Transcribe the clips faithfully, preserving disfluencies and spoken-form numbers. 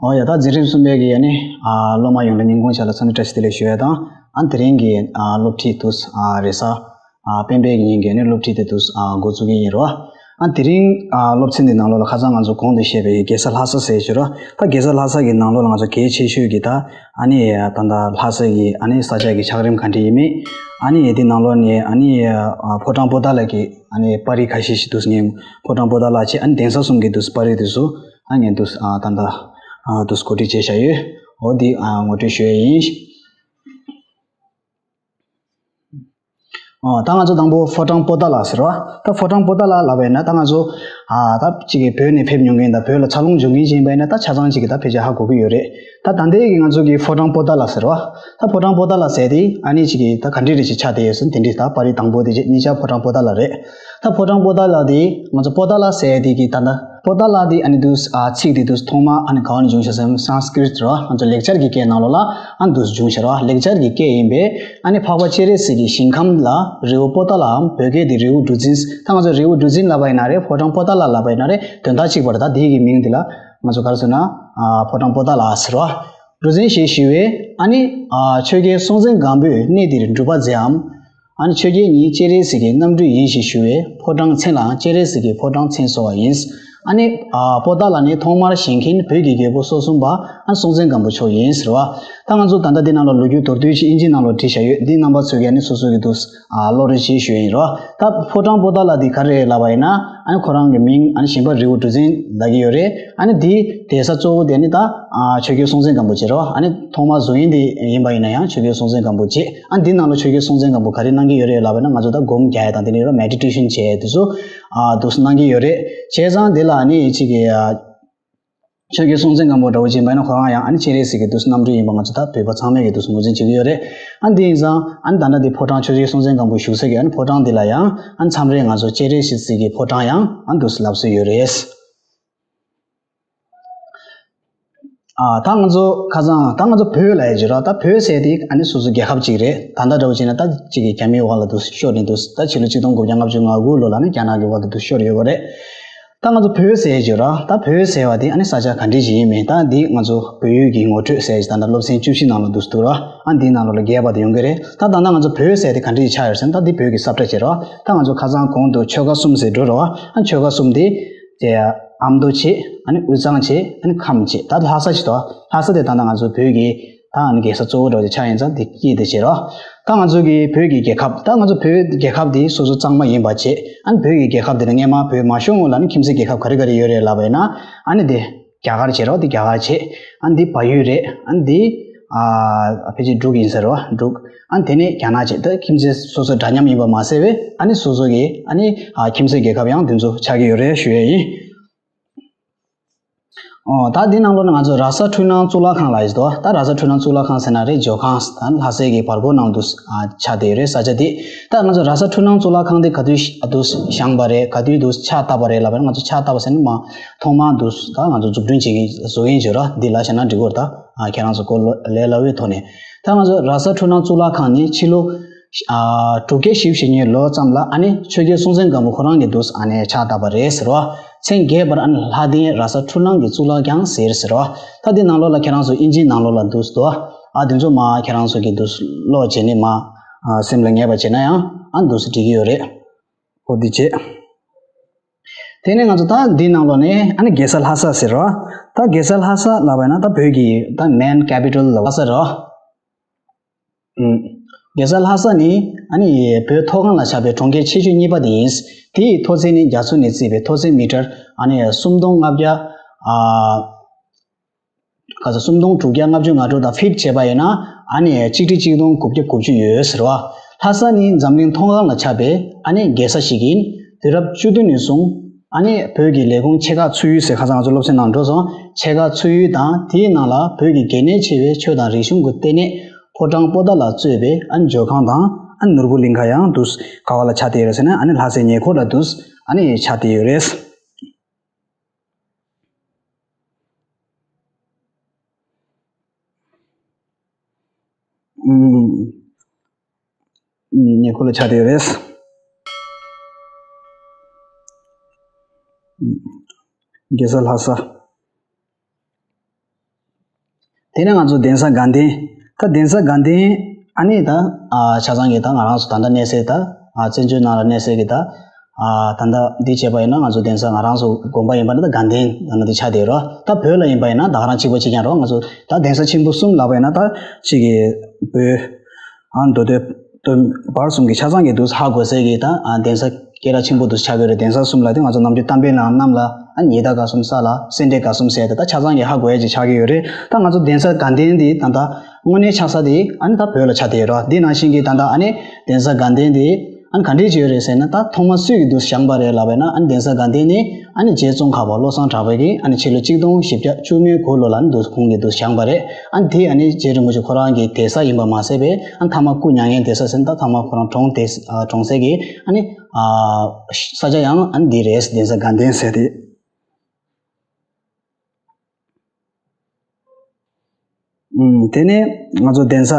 ཨོ་ཡ། ད་འཛིན་རིམ་གསུམ་པའི་གི་ཨ་ནི་ཨ་སློབ་མ་ཡོངས་ལ་ཉིན་གུང་ཇ་ལག་འཚམས་འདྲི་བཀྲ་ཤིས་བདེ་ལེགས་ཞུ་ཡ་དང་། ཨ་དེ་རིང་གི་ཨ་སློབ་ཁྲིད་དུས་ཨ་རེས་གཟའ་ཨ་སྤེན་པའི་གི་ཉིན་གྱི་ཨ་ནི་སློབ་ཁྲིད་དེ་དུས་ཨ་འགོ་བཙུགས་ཀྱི་ཡིན་རོ། ཨ་དེ་རིང་ཨ་སློབ་ཚན་འདི་ནང་ལོགས་ལ་ཁ་སང་ང་ཚོ་གོང་དུ་བཤད་པའི་རྒྱལ་ས་ལྷ་ས་ཟེར་ཞུ་རོ། ད་རྒྱལ་ས་ལྷ་ས་གི་ནང་ལོགས་ལ་ང་ཚོ་གལ་ཆེ་ཤོས་ཀྱི་ད་ཨ་ནི་ད་ལྟ་ལྷ་ས་གི་ཨ་ནི་ས་ཆ་གི་ཆགས་རིམ་ག་འདྲ་ཡིན་མིན། ཨ་ནི་ཡ་དེ་ནང་ལོགས་ནས་ཨ་ནི་ཨ་ཕོ་བྲང་པོ་ཏཱ་ལ་གི་ཨ་ནི་པར་རིས་ཁ་ཤས་ཤིག་འདུག་ངས་ཕོ་བྲང་པོ་ཏཱ་ལ་བྱས། ཨ་ནི་གདན་ས་གསུམ་གྱི་འདུག་པར་རིས་དེ་ཚོ་ཨ་ངས་འདུག་ཨ་ད་ལྟ་ཨ་འདུག་གོ་སྒྲིག་བྱས་བཞག་ཡོད། འོ་འདི་ཨ་ངོ་སྤྲོད་ཞུ་ཡས་ཡིན། ཨོ་ད་ང་ཚོ་དང་པོ་ཕོ་བྲང་པོ་ཏཱ་ལ་ཟེར་བ། ད་ཕོ་བྲང་པོ་ཏཱ་ལ་ལབ་པ་ཡིན་ན། ད་ང་ཚོ་ཨ་ད་གཅིག་གི་བོད་ནས་ཕེབས་མྱོང་མཁན་དང་བོད་ལ་འཚར་ལོངས་འབྱུང་མཁན་ཅིག་ཡིན་པ་ཡིན་ན། ད་ཆ་ཚང་གཅིག་གི་ད་ཕལ་ཆེར་ཧ་གོ་གི་ཡོད་རེད། ད་ད་ལྟའི་གི་ང་ཚོ་གི་ཕོ་བྲང་པོ་ཏཱ་ལ་ཟེར་བ། ད་ཕོ་བྲང་པོ་ཏཱ་ལ་ཟེར་དེ་ཨ་ནི་གཅིག་གི་ད་ག་འདྲ་རེ་ཅིག་ཆགས་བསྡད་ཡོད་ཟེར་ན། དེ་འདྲའི་ད་པར་རིས་དང་པོ་དེ་རྗེས་གཉིས་ཆ་ཕོ་བྲང་པོ་ཏཱ་ལ་རེད། ད་ཕོ་བྲང་པོ་ཏཱ་ལ་དེ་ང་ཚོ་པོ་ཏཱ་ལ་ཟེར་དེ་གི་ད་ད་པོ་ཏཱ་ལ་དེ་ཨ་ནི་འདུག་ཨ་ཚིག་དེ་འདུག་ཐོག་མ་ཨ་ནི་ག་བ་ནས་བྱུང་ཤག་ཟེར་ན། སཾ་སྐྲྀཏ་རེད་བ། ང་ཚོ་ལེགས་སྦྱར་གྱི་སྐད་ནང་ལོགས་ལ་ཨ་ནི་འདུག་བྱུང་ཤག་རེད་བ། ལེགས་སྦྱར་གྱི་སྐད་ཡིན་པས། ཨ་ནི་འཕགས་པ་སྤྱན་རས་གཟིགས་ཀྱི་ཞིང་ཁམས་ལ་རི་བོ་པོ་ཏཱ་ལའམ་བོད་སྐད་དེ་རི་བོ་གྲུ་འཛིན། ད་ང་ཚོ་རི་བོ་གྲུ་འཛིན་ལབ་པ་ཡིན་ན་རེད། ཕོ་བྲང་པོ་ཏཱ་ལ་ལབ་པ་ཡིན་ན་རེད། དོན་དག་གཅིག་པ་རེད། ད་དེའི་གི་མིང་འདི་ལ་ང་ཚོ་ག་རེ་ཟེར་ན། ཨ་ཕོ་བྲང་པོ་ཏཱ་ལ་ཟེར་བ། གྲུ་འཛིན་ཞེས་ཞུ་བས། ཨ་ནི་ཨ་ཆོས་རྒྱལ་སྲོང་བཙན་སྒམ་པོས་གནས་འདིར་སྒྲུབ་པ་མཛད་འམ། ཨ་ནི་ཆོས་རྒྱལ་ཉིད་སྤྱན་རས་གཟིགས་ཀྱི་རྣམ་སྤྲུལ་ཡིན་ཞེས་ཞུ་བས། ཕོ་བྲང་མཚན་ལའང་སྤྱན་རས་གཟིགས་ཀྱི་ཕོ་བྲང་མཚན་གསོལ་བ་ཡིན། ཨ་ནི་ཨ་པོ་ཏཱ་ལ་ནི་ཐོག་མར་བཞེངས་མཁན་བོད་ཀྱི་རྒྱལ་པོ་སོ་གསུམ་པ་ཨ་ནི་སྲོང་བཙན་སྒམ་པོ་མཆོག་ཡིན་ཟེར་བ། ད་ང་ཚོ་ད་ལྟ་འདི་ནང་ལ་ལོ་རྒྱུས་མདོར་བསྡུས་ཅིག་ཨིན་ཇི་ནང་ལ་བྲིས་བཞག་ཡོད། འདི་རྣམ་པ་ཚོས་ཀྱིས་ཨ་ནི་སོ་སོ་གི་འདུག་ཨ་ཀློག་རོགས་བྱེད་ཞུ་ཡིན་རོ། ད་ཕོ་བྲང་པོ་ཏཱ་ལ་འདི་ག་རེ་རེད་ལབ་པ་ཡིན་ན། ཨ་ནི་ཁོ་རང་གི་མིང་ཨ་ནི་ཞིང་པ་རི་བོ་གྲུ་འཛིན་ལབ་ཀྱི་ཡོད་རེད། ཨ་ནི་འདིའི་གདན་ས་གཙོ་བོ་དེ་ནི་ད་ཨ་ཆོས་རྒྱལ་སྲོང་བཙན་སྒམ་པོ་བྱེད་རོ། ཨ་ནི་ཐོག་མ་བཟོ་མཁན་དེ་ཡིན་པ་ཡིན་ན་ཡང་ཆོས་རྒྱལ་སྲོང་བཙན་སྒམ་པོ་བྱེད། ཨ་འདི་ནང་ལ་ཆོས་རྒྱལ་སྲོང་བཙན་སྒམ་པོ་ག་རེ་གནང་གི་ཡོད་རེད་ལབ་པ་ན། ང་ཚོ་ད་སྒོམ་རྒྱག་ཡ་དང་དེ་ནས་རོ་མེ་ཌི་ཊེ་ཤན་བྱེད་ཡ་དེ་ཚོ་ཨ་འདུག་གནང་གི་ཡོད་རེད། བྱས་ཙང་དེ་ལ་ཨ་ནི་གཅིག་གི་ཨ་ཆོས་རྒྱལ་སྲོང་བཙན་སྒམ་པོ་འདྲ་བོ་ཅིག་ཡིན་པ་ཡིན་ན། ཁོ་རང་ཡང་ཨ་ནི་སྤྱན་རས་གཟིགས་ཀྱི་འདུག་རྣམ་སྤྲུལ་ཡིན་པ་ང་ཚོ་ད་བོད་པ་ཚང་མས་ཀྱི་འདུག་ངོས་འཛིན་བྱེད་ཀྱི་ཡོད་རེད། ཨ་འདི་ཡིན་ཙང་ཨ་ནི་ད་ལྟ་འདི་ཕོ་བྲང་ཆོས་རྒྱལ་སྲོང་བཙན་སྒམ་པོ་བཞུགས་ས་གི་ཨ་ནི་ཕོ་བྲང་འདི་ལ་ཡང་ཨ་ནི་མཚམས་རེ་ང་ཚོ་སྤྱན་རས་གཟིགས་ཀྱི་ཕོ་བྲང་ཡང་ཨ་འདུག་ལབ་སྲོལ་ཡོད་རེད། ཨ་ད་ང་ཚོ་ཁ་སང་ད་ང་ཚོ་བོད་ལ་ཡ་བརྗོད་ར། ད་བོད་ཟེར་དེ་ཨ་ནི་སོ་སོ་རྒྱལ་ཁབ་ཅིག་རེད། ད་ལྟ་འདྲ་བོ་བྱས་ན་ད་གཅིག་གི་རྒྱ་མིའི་འོག་ལ་འདུག་ཤོར་ནས་འདུག་ད་ཕྱི་ལོ་ཆིག་སྟོང་དགུ་བརྒྱ་ལྔ་བཅུ་ང་དགུ་ལོ་ལ་ནི་རྒྱ་ནག་གི་འོག་ཏུ་འདུག་ཤོར་ཡོད་པ་རེད། ད་ང་ཚོ་བོད་ཟེར་བརྗོད་ར། ད་བོད་ཟེར་བ་དེ་ཨ་ནི་ས་ཆ་ག་འདྲ་ཞིག་ཡིན་མིན། ད་འདི་ང་ཚོ་བོད་ཡུལ་གྱི་ངོ་སྤྲོད་ཟེར་ཞིག་ད་ལྟ་སློབ་ཚན་བཅུ་བཞི་ནང་ལ་འདུག་འདུག་ར། ཨ་འདིའི་ནང་ལོགས་ལ་རྒྱས་པ་དེ་ཡོང་གི་རེད། ད་ད་ལྟ་ང་ཚོ་བོད་ཟེར་དེ་ག་འདྲ་ཞིག་ཆགས་ཡོད་ཟེར་ན། ད་འདི་བོད་ཀྱི་ས་བཀྲ་བྱེད་ར། ད་ང་ཚོ་ཁ་སང་གོང་དུ་ཆོལ་ཁ་གསུམ་ཟེར་འགྲོ་ར། ཨ་ཆོལ་ཁ་གསུམ་དེ། དེ་ཨ་མདོ་བྱས། ཨ་ནི་དབུས་གཙང་བྱས། ཨ་ནི་ཁམས་བྱས། ད་ལྷ་ས་བྱས་དོ། ལྷ་ས་དེ་ད་ལྟ་ང་ཚོ་བོད་ཀྱི་ད་ཨ་ནི་རྒྱལ་ས་གཙོ་བོ་འདྲ་བོ་དེ་ཆགས་ཡིན་ཙང་དེ་དཀྱིལ་དེ་བྱས་རོ། ད་ང་ཚོ་གི་བོད་ཀྱི་རྒྱལ་ཁབ། ད་ང་ཚོ་བོད་རྒྱལ་ཁབ་དེ་སོ་སོ་གཙང་མ་ཡིན་པ་བྱས། ཨ་ནི་བོད་ཀྱི་རྒྱལ་ཁབ་དེ་ནི་སྔས་མ་བོད་མ་ཤོར་སྔོན་ལ་ནི་ཁྱིམ་མཚེས་རྒྱལ་ཁབ་ག་རེ་ག་རེ་ཡོད་རེད་ལབ་པ་ཡིན་ན། ཨ་ནི་དེ་རྒྱ་གར་བྱས་རོ། དེ་རྒྱ་གར་བྱས། ཨ་ནི་དེ་བལ་ཡུལ་རེད། ཨ་ནི་དེ་ཨ་ཕལ་ཆེར་འབྲུག་ཡིན་ས་རེད་བ། འབྲུག་ཨ་ནི་དེ་ནས་རྒྱ་ནག་བྱས། ད་ཁྱིམ་མཚེས་སོ་སོ་འདྲ་མཉམ་ཡིན་པ་མ་ཟད་པས། ཨ་ནི་སོ་སོ་གི་ཨ་ནི་ཨ་ཁྱིམ་མཚེས་རྒྱལ་ཁབ་ཡང་དེ་ཚོ་ཆགས་ཀྱི་ཡོད་རེད་ཞུ་ཡས་ཡིན། ཨོ་ད་འདི་ནང་ལོགས་ནས་ང་ཚོ་ར་ས་འཕྲུལ་སྣང་གཙུག་ལག་ཁང་ལ་ཡིན་དོ། ད་ར་ས་འཕྲུལ་སྣང་གཙུག་ལག་ཁང་ཟེར་ན་རེད། ཇོ་ཁང་ད་ལྷ་སའི་གི་བར་སྐོར་ནང་དུ་ཨ་ཆགས་བསྡད་ཡོད་རེད། ས་ཆ་དེ། ད་ང་ཚོ་ར་ས་འཕྲུལ་སྣང་གཙུག་ལག་ཁང་དེ་ག་དུས་ཤ་ཨ་དུ་བཞེངས་པ་རེད། ག་དུས་དུ་ཕྱག་བཏབ་པ་རེད་ལབ་པ་ན། ང་ཚོ་ཕྱག་བཏབ་པ་ཟེར་ན་མ་ཐོག་མར་དུ་ད་ང་ཚོ་འཛུགས་སྐྲུན་བྱེད་ཀྱི་བཟོ་མཁན་བྱོས་ར། འདི་ལ་བྱས་ན་འགྲིག་གི་རེད། ད་ཨ་ཁྱེད་རང་ཚོ་སྐོར་ལ་ལས་སླ་བོའི་ཐོག་ནས། ད་ང་ཚོ་ར་ས་འཕྲུལ་སྣང་གཙུག་ལག་ཁང་ནི་ཕྱི་ལོ་ཨ་དྲུག་བརྒྱ་བཞི་བཅུ་ཞེ་གཉིས་ལོ་ཙམ་ལ་ཨ་ནི་ཆོས་རྒྱལ་སྲོང་བཙན་སྒམ་པོ་ཁོ་རང་གིས་འདུག་ཨ་ནི་ཕྱག་བཏབ་པ་རེད་ཟེར་བ། མཚན་རྒྱས་པར་ཨ་ནི་ལྷ་ལྡན་ར་ས་འཕྲུལ་སྣང་གི་གཙུག་ལག་ཁང་ཟེར་ཟེར་བ། ད་འདི་ནང་ལོགས་ལ་ཁྱེད་རང་ཚོ་ཨིན་ཇིའི་ནང་ལོགས་ལ་འདུག་སྟོ། ཨ་འདི་ཚོ་མ་ཁྱེད་རང་ཚོ་གིས་འདུག་ཀློག་བྱས་ནས་མ་ཨ་སེམས་ལ་ངེས་པ་བྱས་ན་ཡང་ཨ་འདུག་སེ་འགྲིག་གི་ཡོད་རེད། ཨོ་འདི་བྱས། དེ་ནས་ང་ཚོ་ད་འདི་ནང་ལོགས་ནས་ཨ་ནི་རྒྱལ་ས་ལྷ་ས་ཟེར་བ། ད་རྒྱལ་ས་ལྷ་ས་ལབ་པ་ཡིན་ན་ད་བོད་ཀྱི་ད་main capital་ལ་ལྷ་ས་རེད་བ། ཨུམ། རྒྱལ་ས་ལྷ་ས་ནི་ཨ་ནི་བོད་མཐོ་སྒང་ལ་ཆགས་པའི་གྲོང་ཁྱེར་ཆེ་ཤོས་གཉིས་པ་དེ་ཡིན། དེའི་མཐོ་ཚད་ནི་རྒྱ་མཚོ་ནས་བརྩིས་པའི་མཐོ་ཚད་མི་ཊར་ཨ་ནི་སུམ་སྟོང་ལྔ་བརྒྱ་ཨ་ག་ཚོད་སུམ་སྟོང་དྲུག་བརྒྱ་ལྔ་བཅུ་ང་དྲུག་དང་ཕིཊ་བྱས་པ་ཡིན་ན་ཨ་ནི་གཅིག་ཁྲི་གཅིག་སྟོང་དགུ་བརྒྱ་དགུ་བཅུ་ཡོད་ཟེར་བ། ལྷ་ས་ནི་འཛམ་གླིང་མཐོ་སྒང་ལ་ཆགས་པའི་ཨ་ནི་རྒྱལ་ས་ཞིག་ཡིན། དུས་རབས་བཅུ་བདུན་ནས་བཟུང་ཨ་ནི་བོད་ཀྱི་ལས་ཁུངས་ཆེ་ཁག་ཚུད་ཡུལ་ཟེར་ཁ་སང་ང་ཚོ་སློབ་ཚན་ནང་འགྲོ་སོང་། ཆེ་ཁག་ཚུད་ཡུལ་དང་དེའི་ནང་ལ་བོད་ཀྱི་གལ་གནད་ཆེ་བའི་ཆོས་དང་རིག་གཞུང་གི་ལྟེ་གནས་ཕོ་བྲང་པོ་ཏཱ་ལ་གཙོས་པའི་ཨ་ནི་ཇོ་ཁང་དང་ཨ་ནི་ནོར་བུ་གླིང་ཁ་ཡང་འདུག་ག་བ་ལ་ཆགས་བསྡད་ཡོད་ཟེར་ན་ཨ་ནི་ལྷ་སའི་ཉེ་འཁོར་ལ་འདུག་ཨ་ནི་ཆགས་བསྡད་ཡོད་རེད། ཨུམ། ཉེ་འཁོར་ལ་ཆགས་བསྡད་ཡོད་རེད། རྒྱལ་ས་ལྷ་ས། དེ་ནས་ང་ཚོ་གདན་ས་དགའ་ལྡན། ད་གདན་ས་དགའ་ལྡན་ཨ་ནི་ད་ཨ་ཆ་ཚང་གི་ད་ང་རང་ཚོ་ད་ལྟ་གནས་སའི་ད་ཨ་བཙན་བྱོལ་ནང་ལ་གནས་སའི་གི་ད་ཨ་ད་ལྟ་འདི་བྱས་པ་ཡིན་ན་ང་ཚོ་གདན་ས་ང་རང་ཚོ་དགོན་པ་ཡིན་པ་ན་ད་དགའ་ལྡན་ད་ནི་འདི་ཆགས་བསྡད་ཡོད་རོ། ད་བོད་ལ་ཡིན་པ་ཡིན་ན་ད་ག་རང་གཅིག་པ་གཅིག་རྐྱང་རོ། ང་ཚོ་ད་གདན་ས་ཆེན་པོ་གསུམ་ལབ་པ་ཡིན་ན་ད་གཅིག་གི་བོད་ཨ་མདོ་སྟོད་སྟོད་བར་གསུམ་གྱི་ཆ་ཚང་གི་འདུག་ཧ་གོ་སའི་གི་ད་ཨ་གདན་ས་སྐད་གྲགས་ཆེན་པོ་འདུག་ཆགས་ཀྱི་རེད། གདན་ས་གསུམ་ལ་དེ་ང་ཚོ་ནམ་རྒྱུན་གཏམ་དཔེ་ནང་གནམ་ལ་ཨ་ཉི་ཟླ་སྐར་གསུམ་ས་ལ་སེ་འབྲས་དཀར་གསུམ་ཟེར་ཏེ་ད་ཆ་ཚང་གི་ཧ་གོ་ཡ་ཅིག་ཆགས་ཀྱི་ཡོད་རེད། ད་ང་ཚོ་གདན་ས་དགའ་ལྡན་དེ་ད་ལྟ་དངོས་གནས་ཆགས་ས་དེ་ཨ་ནི་ད་བོད་ལ་ཆགས་བསྡད་ཡོད་རེད། དེ་ནང་བཞིན་གྱི་ད་ལྟ་ཨ་ནི་གདན་ས་དགའ་ལྡན་དེ་ཨ་ནི་ག་འདྲས་ཅིག་ཡོད་རེད་ཟེར་ན། ད་ཐོག་མ་སུས་ཀྱི་འདུག་བཞེངས་པ་རེད་ལབ་པ་ཡིན་ན་ཨ་ནི་གདན་ས་དགའ་ལྡན་ནི་ཨ་ནི་རྗེ་ཙོང་ཁ་པ་བློ་བཟང་གྲགས་པ་གིས་ཨ་ནི་ཕྱི་ལོ་གཅིག་སྟོང་བཞི་བརྒྱ་བཅུ་མེད་དགུ་ལོ་ལ་ཨ་ནི་འདུག་ཁོང་གིས་འདུག་བཞེངས་པ་རེད། ཨ་ནི་དེ་ཨ་ནི་རྗེ་རིན་པོ་ཆེ་ཁོ་རང་གི་གདན་ས་ཡིན་པ་མ་ཟད་པས་ཨ་ནི་མཐའ་མ་སྐུ་མྱ་ངན་འདས་ས་ཟེར་ན་ད་མཐའ་མ་ཁོ་རང་གྲོངས་དེ་ཨ་གྲོངས་སའི་གི་ཨ་ནི་ཨ་ས་ཆ་ཡང་ཨ་ནི་འདི་རེད། གདན་ས་དགའ་ལྡན་ཟེར་ཏེ། ཨུམ། དེ་ནས་ང་ཚོ་གདན་ས།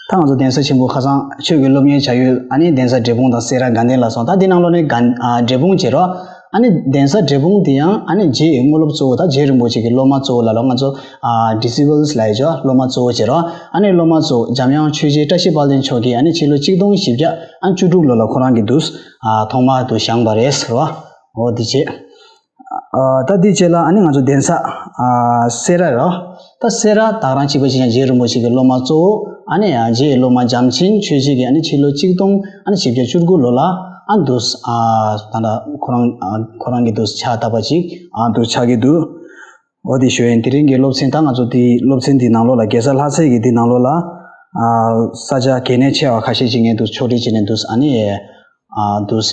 ད་ང་ཚོ་གདན་ས་ཆེན་པོ་ཁ་སང་ཆོས་ཀྱི་སློབ་གཉེར་བྱ་ཡུལ་ཨ་ནི་གདན་ས་འབྲས་སྤུངས་དང་སེ་ར་དགའ་ལྡན་ལ་སོང་། ད་འདི་ནང་ལོགས་ནས་དགའ་ཨ་འབྲས་སྤུངས་བྱེད་རོགས། ཨ་ནི་གདན་ས་འབྲས་སྤུངས་དེ་ཡང་ཨ་ནི་རྗེ་ཡི་དངོས་སློབ་གཙོ་བོ་ད་རྗེ་རིན་པོ་ཆེ་གི་སློབ་མ་གཙོ་བོ་ལ་ལོ་ང་ཚོ་ཨ་ཌི་སི་པལ་ལ་ཡི་ཅོ་སློབ་མ་གཙོ་བོ་བྱེད་རོགས། ཨ་ནི་སློབ་མ་གཙོ་འཇམ་དབྱངས་ཆོས་རྗེ་བཀྲ་ཤིས་དཔལ་ལྡན་མཆོག་གིས་ཨ་ནི་ཕྱི་ལོ་གཅིག་སྟོང་བཞི་བརྒྱ་ཨ་བཅུ་དྲུག་ལོ་ལ་ཁོ་རང་གིས་འདུག་ཨ་ཐོག་མར་དུ་བཞེངས་པ་རེད་ཟེར་བ། འོ་འདི་བྱེད། ཨ་ད་འདི་བྱེད་ལ་ཨ་ནི་ང་ཚོ་གདན་ས་ཨ་སེ་ར་རོ། ད་སེ་ར་ད་ག་རང་གཅིག་པ་གཅིག་རྐྱང་རྗེ་རིན་པོ་ཆེ་གི་སློབ་མ་གཙོ་བོ་ཨ་ནི་ཡང་རྗེ་ཡི་སློབ་མ་འཇམ་ཆེན་ཆོས་རྗེ་གིས་ཨ་ནི་ཕྱི་ལོ་གཅིག་སྟོང་ཨ་ནི་བཞི་བརྒྱ་བཅུ་དགུ་ལོ་ལ་ཨ་འདུག་ཨ་ད་ལྟ་ཁོ་རང་ཨ་ཁོ་རང་གི་འདུག་ཕྱག་བཏབ་པ་ཅིག་ཨ་འདུག་ཆགས་ཀྱི་འདུག་འོ་དེ་ཞུ་ཡིན། དེ་རིང་གི་སློབ་ཚན་ད་ང་ཚོ་དེ་སློབ་ཚན་དེའི་ནང་ལོགས་ལ་རྒྱལ་ས་ལྷ་སའི་གི་དེ་ནང་ལོགས་ལ་ཨ་ས་ཆ་གལ་གནད་ཆེ་བ་ཁ་ཤས་ཅིག་ངས་འདུག་ཕྱོགས་སྒྲིག་བྱས་ནས་འདུག་ཨ་ནི་ཨ་འདུག་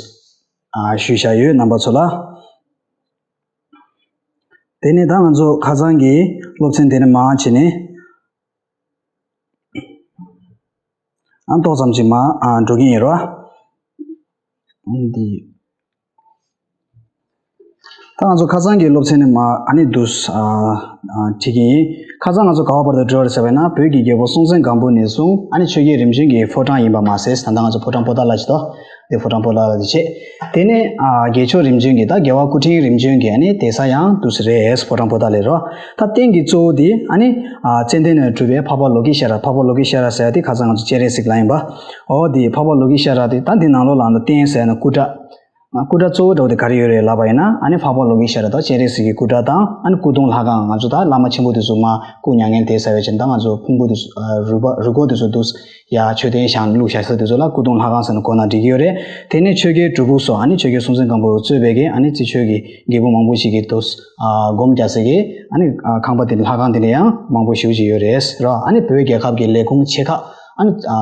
ཨ་ཞུས་བཞག་ཡོད་རྣམ་པ་ཚོ་ལ། དེ་ནས་ད་ང་ཚོ་ཁ་སང་གི་སློབ་ཚན་དེ་ནས་མར་བྱས་ནས་ཨ་ཏོག་ཙམ་ཅིག་མར་ཨ་འགྲོ་གི་ཡིན་རོ། འདི། ད་ང་ཚོ་ཁ་སང་གི་སློབ་ཚན་ནས་མར་ཨ་ནི་འདུག་ཨ་ཨ་བྲིས་ཀྱི་ཡིན། ཁ་སང་ང་ཚོ་ག་བ་བར་དུ་འགྲོ་བ་རེད་ཟེར་བ་ཡིན་ན་བོད་ཀྱི་རྒྱལ་པོ་སྲོང་བཙན་སྒམ་པོ་ནས་བཟུང་ཨ་ནི་ཆོས་རྒྱལ་རིམ་བྱོན་གྱི་ཕོ་བྲང་ཡིན་པ་མ་ཟད། ད་ལྟ་ང་ཚོ་ཕོ་བྲང་པོ་ཏཱ་ལ་ཅིག་ཏོ། དེ་ཕོ་བྲང་པོ་ཏཱ་ལ་དེ་བྱས། དེ་ནས་ཨ་རྒྱལ་མཆོག་རིམ་བྱོན་གྱི་ད་རྒྱལ་བ་སྐུ་ཕྲེང་རིམ་བྱོན་གྱི་ཨ་ནི་གདན་ས་ཡང་འདུག་སེ་རེད། ཕོ་བྲང་པོ་ཏཱ་ལ་རོ། ད་རྟེན་གྱི་གཙོ་བོ་དེ་ཨ་ནི་ཨ་ཙན་དན་ནས་གྲུབ་པའི་འཕགས་པ་ལོ་ཀེ་ཤྭ་ར། འཕགས་པ་ལོ་ཀེ་ཤྭ་ར་ཟེར་ཡ་དེ་ཁ་སང་ང་ཚོ་སྤྱན་རས་གཟིགས་ལ་ཡིན་པ། འོ་དེ་འཕགས་པ་ལོ་ཀེ་ཤྭ་ར་དེ་ད་འདི་ནང་ལོགས་ལ་ཨ་ནི་རྟེན་ཟེར་ན་སྐུ་འདྲ། སྐུ་འདྲ་གཙོ་བོ་འདྲ་བོ་དེ་ག་རེ་ཡོད་རེད་ལབ་པ་ཡིན་ན་ཨ་ནི་འཕགས་པ་ལོ་ཀེ་ཤྭ་ར་དང་སྤྱན་རས་གཟིགས་ཀྱི་སྐུ་འདྲ་དང་ཨ་ནི་སྐུ་གདུང་ལྷ་ཁང་། ང་ཚོ་ད་བླ་མ་ཆེན་པོ་དེ་ཚོ་མར་སྐུ་མྱ་ངན་འདས་ཚར་བའི་ཕྱིར་ད་ང་ཚོ་ཕུང་པོ་དེ་ཚོ་རུས་པ་རུས་ཁོག་དེ་ཚོ་འདུག་ཡ་མཆོད་རྟེན་བཞེངས་བླུགས་བཞག་ས་དེ་ཚོ་ལ་སྐུ་གདུང་ལྷ་ཁང་ཟེར་ནས་གོ་ན་འགྲིག་གི་ཡོད་རེད། དེ་ནས་ཆོས་རྒྱལ་སྒྲུབ་ཕུག་སོགས་ཨ་ནི་ཆོས་རྒྱལ་སྲོང་བཙན་སྒམ་པོ་གཙོས་པའི་གི་ཨ་ནི་རྩིས་ཆོས་ཀྱི་རྒྱལ་པོ་མང་པོ་ཞིག་གི་དུས་ཨ་སྒོམ་རྒྱག་ས་གི་ཨ་ནི་ཨ་ཁང་པ་དེ་ལྷ་ཁང་དེ་འདྲ་ཡང་མང་པོ་ཞེ་པོ་ཅིག་ཡོད་རེད་ར། ཨ་ནི་བོད་རྒྱལ་ཁབ་ཀྱི་ལས་ཁུངས་ཆེ་ཁག་ཨ་ནི་ཨ་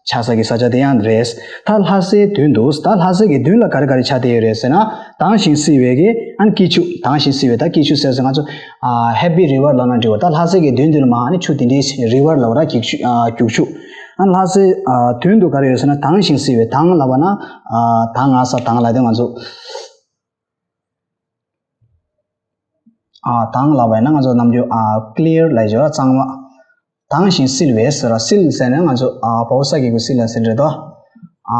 ཆགས་ས་གི་ས་ཆ་དེ་ཡང་རེད། ད་ལྷ་སའི་མདུན་དུ་ད་ལྷ་སའི་གི་མདུན་ལ་ག་རེ་ག་རེ་ཆགས་བསྡད་ཡོད་རེད་ཟེར་ན། དྭངས་ཤིང་བསིལ་བའི་གི་ཨ་ནི་སྐྱིད་ཆུ། དྭངས་ཤིང་བསིལ་བའི་ད་སྐྱིད་ཆུ་ཟེར་ཟེར་ང་ཚོ་ཨ་ཧེ་པི་རི་ཝར་ལབ་ན་འགྲིག་པ། ད་ལྷ་སའི་གི་མདུན་དུ་ལ་མ་ཨ་ནི་ཆུ་དེ་འདྲའི་རི་ཝར་ལབ་ར། སྐྱིད་ཆུ་ཨ་རྒྱུག་ཆུ། ཨ་ལྷ་སའི་ཨ་མདུན་དུ་ག་རེ་ཡོད་ཟེར་ན་དྭངས་ཤིང་བསིལ་བའི། དྭངས་ལབ་པ་ན་ཨ་ད་ང་ས་དྭངས་ལབ་དེ་ང་ཚོ་ཨ་དྭངས་ལབ་པ་ཡིན་ན་ང་ཚོ་ནམ་རྒྱུན་ཨ་ཀླེར་ལབ་ཡོད་ར། གཙང་མ། དྭངས་ཤིང་བསིལ་བའི་ཟེར་ར། བསིལ་ཟེར་ན་ང་ཚོ་ཨ་བའོ་ས་གི་གུ་བསིལ་ལ་ཟེར་རེད་དོ། ཨ་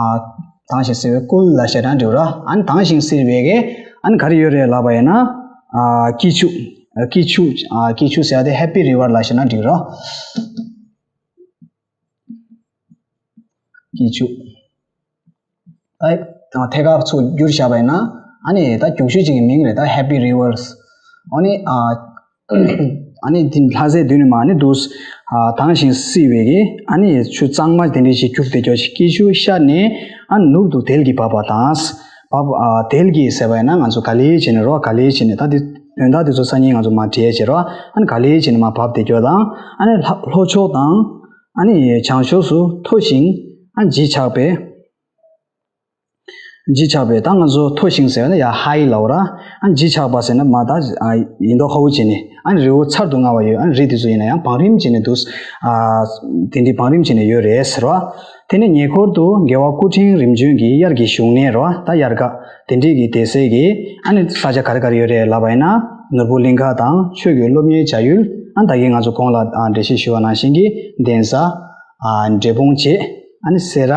དྭངས་ཤིང་བསིལ་བའི་ཀུལ་ལ་བཤད་ན་འགྲིག་ར། ཨ་ནི་དྭངས་ཤིང་བསིལ་བའི་གི་ཨ་ནི་ག་རེ་ཡོད་རེད་ལབ་པ་ཡིན་ན་ཨ་སྐྱིད་ཆུ། སྐྱིད་ཆུ། ཨ་སྐྱིད་ཆུ་ཟེར་ཡ་དེ་ཧེ་པི་རི་ཝར་ལ་བཤད་ན་འགྲིག་ར། སྐྱིད་ཆུ། ད་ཐད་ཀར་ཚུར་བསྒྱུར་བཞག་པ་ཡིན་ན་ཨ་ནི་ད་རྒྱུག་ཆུ་ཅིག་གི་མིང་རེད། ད་ཧེ་པི་རི་ཝར། ཨ་ནི་ཨ་ཨ་ནི་དེ་ལྷ་སའི་མདུན་ནས་མར་ཨ་ནི་འདུག་ཨ་དྭངས་ཤིང་བསིལ་བའི་གི་ཨ་ནི་ཆུ་གཙང་མ་དེ་འདྲ་ཞིག་རྒྱུག་བསྡད་ཀྱོག་ཅིག་སྐྱིད་ཆུ་ཤར་ནས་ཨ་ནུབ་ཏུ་དལ་གྱིས་འབབ་པ་དང་། འབབ་ཨ་དལ་གྱིས་ཟེར་བ་ཡིན་ན་ང་ཚོ་ག་ལེ་བྱས་ནས་རོ། ག་ལེ་བྱས་ནས་ད་དེ་དོན་དག་དེ་ཚོ་སང་ཉིན་ང་ཚོ་མར་བྲིས་བྱས་རོ། ཨ་ནི་ག་ལེ་བྱས་ནས་མར་འབབ་བསྡད་ཀྱོག་དང་། ཨ་ནི་ལྷ་ལྷོ་ཕྱོགས་དང་ཨ་ནི་བྱང་ཕྱོགས་སུ་མཐོ་ཞིང་ཨ་ལྗིད་ཆགས་པའི། ལྗིད་ཆགས་པའི་ད་ང་ཚོ་མཐོ་ཞིང་ཟེར་ན་ཡ་ཧའི་ལབ་ར། ཨ་ལྗིད་ཆགས་པ་ཟེར་ན་མར་ད་ཨ་ཡིན་མདོག་ཁ་པོ་བྱས་ནས་ཨ་རི་བོ་ཚར་དུ་དངར་བ་ཡོད། ཨ་རི་དེ་ཚོ་ཡིན་ན་ཡང་བང་རིམ་བྱས་ནས་འདུག་ཨ་དེ་འདྲའི་བང་རིམ་བྱས་ནས་ཡོད་རེད་ཟེར་བ། དེ་ནས་ཉེ་འཁོར་དུ་རྒྱལ་བ་སྐུ་ཕྲེང་རིམ་བྱོན་གྱི་དབྱར་གྱི་བཞུགས་གནས་རོ། ད་དབྱར་ཁ་དེ་འདྲའི་གི་དེ་སའི་གི་ཨ་ནི་ས་ཆ་ག་རེ་ག་རེ་ཡོད་རེད་ལབ་པ་ཡིན་ན་ནོར་བུ་གླིང་ཁ་དང་ཆོས་ཀྱི་སློབ་གཉེར་བྱ་ཡུལ། ཨ་ད་གིན་ང་ཚོ་གོང་ལ་ཨ་འགྲེལ་བཤད་ཞུས་པ་ནང་བཞིན་གྱི་གདན་ས། ཨ་འབྲས་སྤུངས་བྱས། ཨ་ནི་སེ་ར།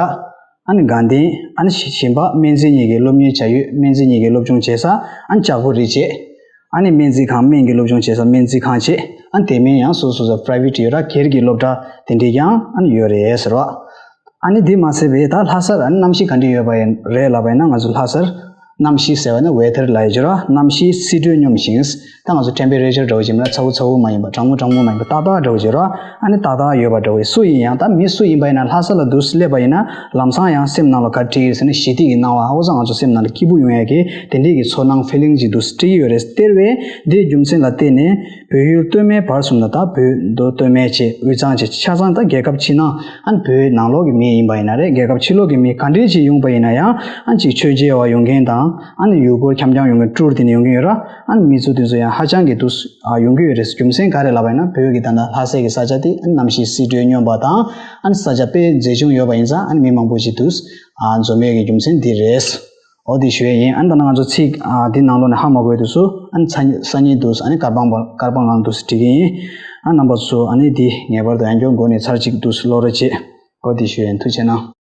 ཨ་ནི་དགའ་ལྡན། ཨ་ནི་གཞན་པ་སྨན་རྩིས་གཉིས་ཀྱི་སློབ་གཉེར་བྱ་ཡུལ། སྨན་རྩིས་གཉིས་ཀྱི་སློབ་སྦྱོང་བྱེད་ས། ཨ་ནི་ལྕགས་པོ་རི་བྱས། ཨ་ནི་སྨན་རྩིས་ཁང་སྨན་གྱི་སློབ་སྦྱོང་བྱེད་ས་སྨན་རྩིས་ཁང་བྱས། ཨ་ནི་དེ་མིན་ཡང་སོ་སོ་སོ་private་ཡོད་ར། སྒེར་གྱི་སློབ་གྲྭ་དེ་འདྲས་ཀྱང་ཨ་ནི་ཡོད་རེད་ཟེར་བ། ཨ་ནི་དེ་མ་ཟད་པའི་ད་ལྷ་སར་ཨ་ནི་གནམ་གཤིས་ག་འདྲས་ཡོད་པ་ཡིན་རེད་ལབ་པ་ཡིན་ན། ང་ཚོ་ལྷ་སར་གནམ་གཤིས་ཟེར་བ་ནི་weather་ལབ་ཡ་ཅིག་ཡོད་ར། གནམ་གཤིས་བསིལ་དྲོད་སྙོམས་ཤིང་། ད་ང་ཚོ་temperature འདྲ་བོ་ཅིག་མིན་ན། ཚ་བོ་ཚ་བོ་མ་ཡིན་པ། གྲང་མོ་གྲང་མོ་མ་ཡིན་པ། ཏག་ཏག་འདྲ་བོ་ཅིག་ཡོད་ར། ཨ་ནི་ཏག་ཏག་ཡོད་པ་འདྲ་བོ་ཡིན། སུ་ཡིན་ཡང་། ད་མི་སུ་ཡིན་པ་ཡིན་ན་ལྷ་ས་ལ་འདུག་སླེབས་པ་ཡིན་ན་ལམ་སང་ཡང་སེམས་ནང་ལ་ག་རེ་སྐྱེ་གི་ཡོད་ཟེར་ན། ཞི་བདེ་གི་སྣང་བ། ཨོ་ཙང་ང་ཚོ་སེམས་ནང་ལ་སྐྱིད་པོ་ཡོང་ཡ་གི་དེ་འདྲས་ཀྱི་ཚོར་སྣང་feeling ཅིག་འདུག་སེ་སྐྱེ་གི་ཡོད་རེད། དེར་བས་དེའི་རྒྱུ་མཚན་ལ་བརྟེན་ནས་བོད་ཡུལ་སྟོད་སྨད་བར་གསུམ་ལ། ད་བོད་མདོ་སྟོད་སྨད་བྱས། དབུས་གཙང་བྱས། ཆ་ཚང་ད་རྒྱལ་ཁབ་ཕྱི་ནང་། ཨ་ནི་བོད་ནང་ལོགས་ཀྱི་མི་ཡིན་པ་ཡིན་ན་རེད། རྒྱལ་ཁབ་ཕྱི་ལོགས་ཀྱི་མི་ག་འདྲས་ཅིག་ཡོང་པ་ཡིན་ན་ཡང་། ཨ་ནི་ཅིག་ཆོས་མཇལ་བ་ཡོང་མཁན་དང་། ཨ་ནི་ཡུལ་སྐོར་འཁྱམ་འཁྱམ་ཡོང་མཁན་ཊུར་དེ་འདྲས་ཡོང་གི་ཡོད་ར། ཨ་ནི་མི་ཚོ་དེ་ཚོ་ཡང་ཧ་ཅང་གི་འདུག་སེ་ཡོང་གི་ཡོད་རེད། རྒྱུ་མཚན་ག་རེ་ལབ་པ་ཡིན་ན། བོད་ཀྱི་ད་ལྟ་ལྷ་སའི་གི་ས་ཆ་དེ་ཨ་ནི་གནམ་གཤིས་བསིལ་དྲོད་སྙོམས་པ་དང་། ཨ་ནི་ས་ཆ་དཔེ་མཛེས་ལྗོངས་ཡོད་པ་ཡིན་ཙང་། ཨ་ནི་མི་མང་པོ་ཞིག་འདུག་སེ་འཛོམས་ཡས་ཀྱི་རྒྱུ་མཚན་འདི་རེད། འོ་དེ་ཞུ་ཡས་ཡིན། ཨ་ནི་ད་ནང་ང་ཚོ་ཚིག་ཨ་འདི་ནང་ལོགས་ནས་ཧ་མ་གོ་བའི་དུས་སུ། ཨ་ནི་ས་ཉིད་དུ་ཨ་ནི་བསྐལ་པའི་བར་བསྐལ་པའི་ནང་དུ་འབྲི་གི་ཡིན། ཨ་རྣམ་པ་ཚོ་ཨ་ནི་འདི་ངེས་པར་དུ་ཡང་སྐྱར་མགོ་ནས་ཚར་གཅིག་ཏུ་ཀློག་རོགས་བྱེད། འོ་དེ་ཞུ་ཡས་ཡིན། ཐུགས་རྗེ་གནང་།